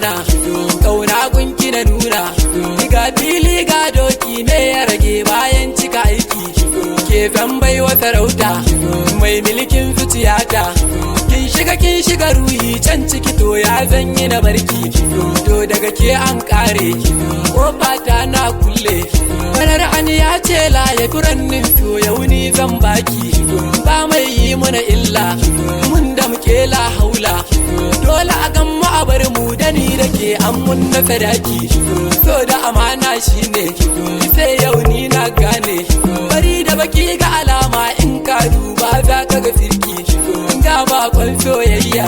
amana. Kauna gunki na nuna. Ga fili ga doki, me ya rage bayan cika aiki? Ke zan bai wa sarauta, mai milkin zuciyata. Kin shiga, kin shiga ruhi can ciki, to ya zan yi na barki? To daga ke an kare, kofa ta na kulle. Farar ya ce la ya turannin, to yau ni zan baki. Ba mai yi muna illa, mun da muke la haula. Dole a gan mu a bar mu, da ni da ke an mun na sadaki. To da amana shine sai yau ni na gane. Bari da baki ga alama, in ka duba za ka ga sirki. Ga bakon soyayya,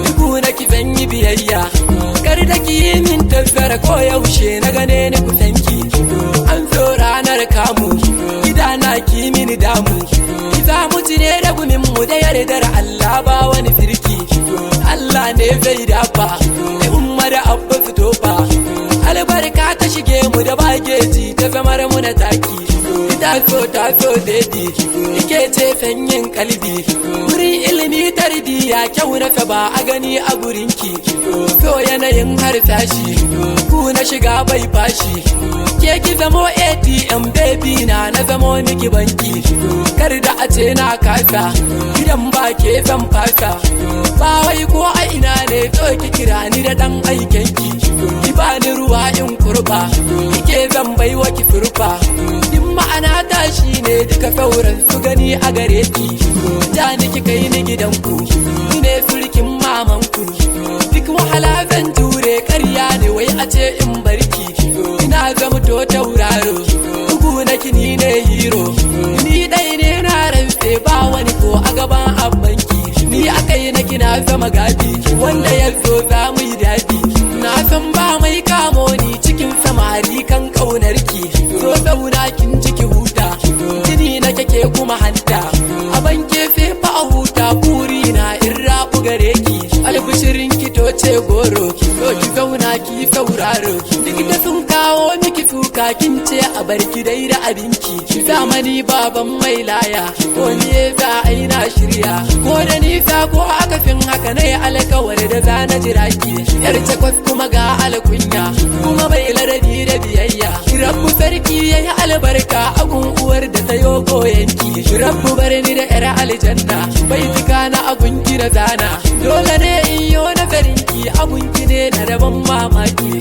dubu na ki zan yi biyayya. Kar da ki yi min tafiyar, ko yaushe na gane ni kusanki. An so ranar kamu gida na ki mini damu. Ki za mu ci ne da gumin mu, da yardar Allah ba wani sirki. Allah ne zai dafa da umma da abba su tofa. Albarka ta shige mu da bageji, ta zamar mu na taki. Ta so, ta so baby, ike ce sanyin kalbi. Wurin ilimi, tarbiyya, kyau na ba a gani a gurinki. So yanayin harsashi, ku na shiga bai fashi. Ke ki zamo ATM baby na, na zamo miki banki. Kar da a ce na kasa, gidan ba ke zan fasa. Ba wai ko a ina ne, so ki kira ni da dan aikenki. Ki bani ruwa in kurba, kike zan baiwa ki surfa. Din ma'ana ta shine duka sauran su gani a gare ki. Ja ni ki kai ni gidanku, ni ne surkin mamanku. Duk wahala zan jure, karya ne wai a ce in barki. Ina zama to tauraro, bugu na kini ne hero. Ni dai ne na rantse, ba wani ko a gaban abbanki. Ni akai na kina zama gadi, wanda ya zo za mu yi daɗi. Na san ba mai kamo ni cikin samari kan ƙaunarki. So zauna kin ciki huta, jini na kake kuma hanta. A banke sai fa a huta, buri na in rabu gare ki. Albishirin ki to ce goro, so ki zauna ki sauraro. Duk da sun kawo miki suka, kin ce a barki dai da abinki. Zamani baban mai laya, ko ni za a yi na shirya. Ko da nisa ko akasin haka, na yi alkawari da za na jira ki. Yar takwas kuma ga alkunya, kuma bai ladabi da biyayya. Rabbu sarki ya yi albarka agun uwar da ta yo goyenki. Rabbu bar ni da yar aljanna, bai tuka na agunki na zana. Dole ne in yo nazarinki, abunki ne na daban mamaki.